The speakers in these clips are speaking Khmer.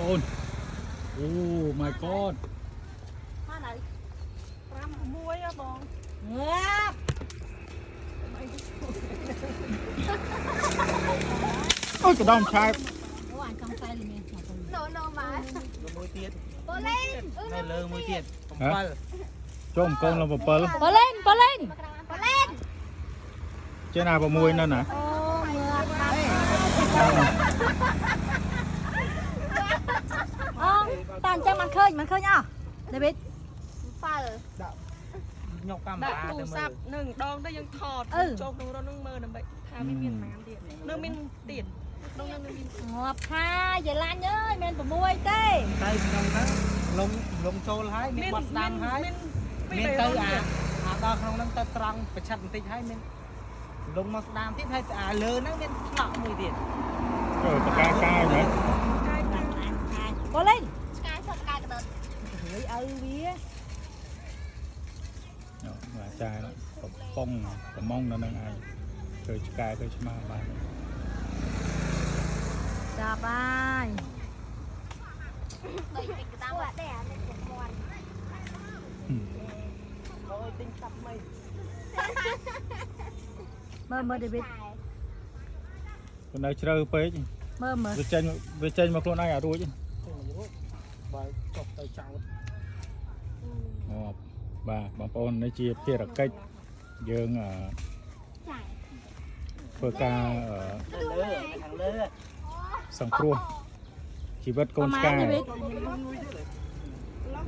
ប្អូនអូ my god. មកណៅ 5 6ហ៎បង ងាប់ អូយកដងឆាយ អូអញចង់តែលមានមកទៅ ណូណូមក មួយទៀត បូលេន នៅលើមួយទៀត7 ចូលមកូនឡើង7 បលេនបលេន បូលេន ចេះណា6នៅណា អូងាប់បាត់អូតាអញ្ចឹងមិនឃើញមិនឃើញអស់ដេវីត 7 ញកកាមេ ដាក់ រ៉ា ទូរស័ព្ទ ទៅមើល នឹងដងទៅយើងថតចូលក្នុងរថនឹងមើលដើម្បីថាវាមានប៉ុន្មានទៀតនៅមានទៀតក្នុងនឹងមាន ងាប់ថាយាឡាញ់អើយមិន6ទេ ទៅក្នុងហ្នឹងលងលងចូលហើយមានបត់ស្ដាំហើយមានទៅអាអាដល់ក្នុងហ្នឹងទៅត្រង់ប្រឆិតបន្តិចហើយមានលងមកស្ដាំទៀតហើយអាលើហ្នឹងមានថ្នាក់មួយទៀត អឺបកាកាយមែន កាយកាយ បលេន ឆ្កែសត្វកាយកដុត រឿយឪវា អាចារ្យកំប៉ុងកំងនៅនឹងឯងធ្វើឆ្កែធ្វើឆ្មាបាន ចាប់ហើយ ដូចពីកតាមអត់ទេអានេះពុកមាន់ អូយទិញកាប់មិន មើលមើលដេវីត នៅជ្រៅពេក មើលមើល វាចេញវាចេញមកខ្លួនឯងអារួច បើចុះទៅចោត អូបាទបងប្អូននេះជាភារកិច្ចយើងអឺ ចា ធ្វើការ លើខាងលើ សង្គ្រោះជីវិតកូនឆ្កែ ដេវីត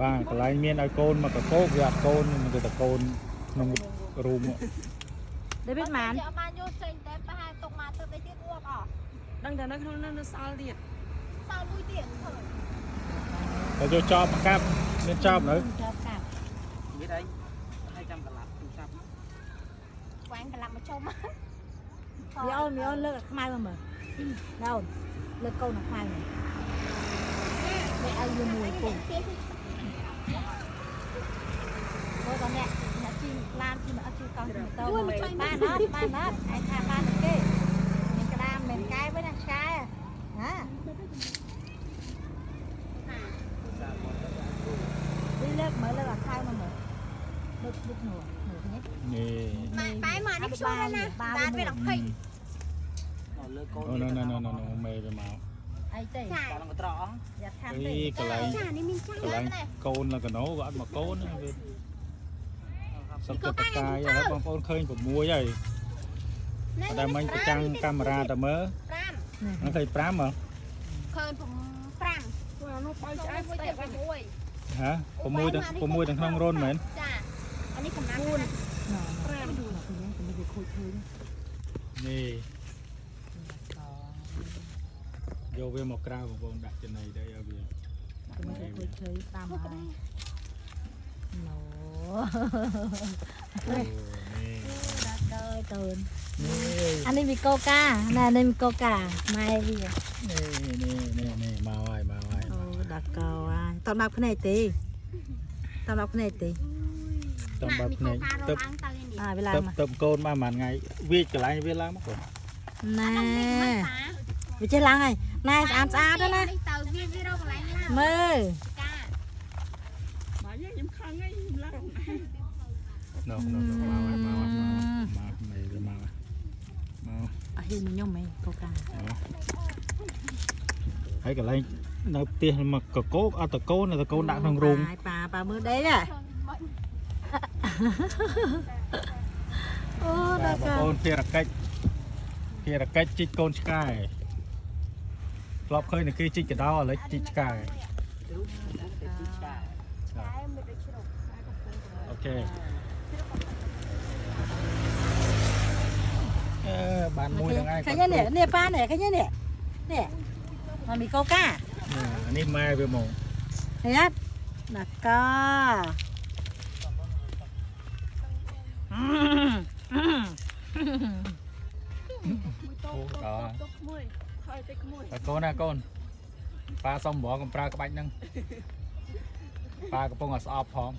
បាទកន្លែងមានឲ្យកូនមកកកោកវាអត់កូនมันទៅតកូនក្នុងរូម ដេវីតម៉ាន យកបានយកចេញតែប្រហែលទុកមកទៅទៅទៀតងាប់អស់ ដឹងតែនៅក្នុងនឹងនៅសល់ទៀត សល់មួយទៀតឃើញ តែយកចោបមកកាប់មានចោបនៅ ចាប់កាប់ មានអីហើយចាំកន្លាប់ទូរស័ព្ទ វាងកន្លាប់មកចុំ មីអូនមីអូនលើកអាខ្មៅមកមើលណូនលើកកូនអាខ្មៅមកនេះឲ្យវាមួយពូ ទៀត មើលដល់អ្នកអ្នកជិះឡានជិះមកអត់ជិះកង់ជិះម៉ូតូបានអត់បានអត់ឯងថាបានទេមានក្តាមមានកែវិញណាឆ្កែណានេះលើកមើលលើកអាខ្មៅមកមើលលើកលើកនោះមើលនេះ នេះ ម៉ាក់បែមកនេះឈួរណាបានវាដល់20 នៅលើកូន អូណូណូណូណូណូមេវាមក អីទេ ចា ដល់កត្រកអស់ យ៉ាខាំ អី ទេ កន្លែង ចានេះមានចា កន្លែងកូននៅកណោវាអត់មកកូនទេវាសង្កត់តកាយហើយបងប្អូនឃើញ6ហើយតែមិញប្រចាំងកាមេរ៉ាតែមើល 5 ហ្នឹងឃើញ5ហ៎ ឃើញ5 ពួកអានោះបើឆ្អែត មួយ ស្ទេ ទៀត6 ហ៎6ទាំង6ទាំងក្នុងរន្ធមែន ចាអានេះកំណាំ ណ៎5នេះទៅវាខូចឃើញ នេះយកវាមកក្រៅបងប្អូនដាក់ចំណីទៅឲ្យវា ទៅវាខូចឃើញតាមហើយណូ អូនេះ ដាក់ទៅទៅ នេះ អានេះមីកូកាណែនេះមីកូកាម៉ែវា នេះនេះនេះនេះមកហើយមកហើយ អូដាក់កោហើយតបើកភ្នែកទេតបើកភ្នែកទេ តំបើភ្នែក ទៅ ទៅ ទៅនេះ អាវាឡើងមក ទៅទៅកូនបានប្រហែលថ្ងៃវាកន្លែងវាឡើងមកកូន ណែវាចេះឡើងហើយណែស្អាតស្អាតណា នេះទៅវាវារកកន្លែងឡើង មើល កា បាយខ្ញុំខឹងហើយខ្ញុំឡើង ណូណូមកហើយមកហើយមកមកវាមកមក អត់ហ៊ានញញឹមហីកូកា ហើយកន្លែងនៅផ្ទះមកកកោកអត់តកូនតកូនដាក់ក្នុងរូង បាយប៉ាប៉ាមើលដេកហ៎អូ បាទ ដល់កា បងប្អូនភារកិច្ចភារកិច្ចជីកកូនឆ្កែធ្លាប់ឃើញតែគេជីកកដោឥឡូវជីកឆ្កែ ទៅទីឆ្កែ ឆ្កែមានដូចជ្រុក អូខេអឺបានមួយហ្នឹងឯង ឃើញនេះនេះប៉ានេះឃើញនេះនេះមកមីកូកា អានេះម៉ែវាមក ឃើញអត់ដល់ក មួយតោតោក្មួយហើយតែក្មួយ តើកូនណាកូនប៉ាសុំប្រងកំប្រើក្បាច់ហ្នឹងប៉ាកំពុងតែស្អប់ផង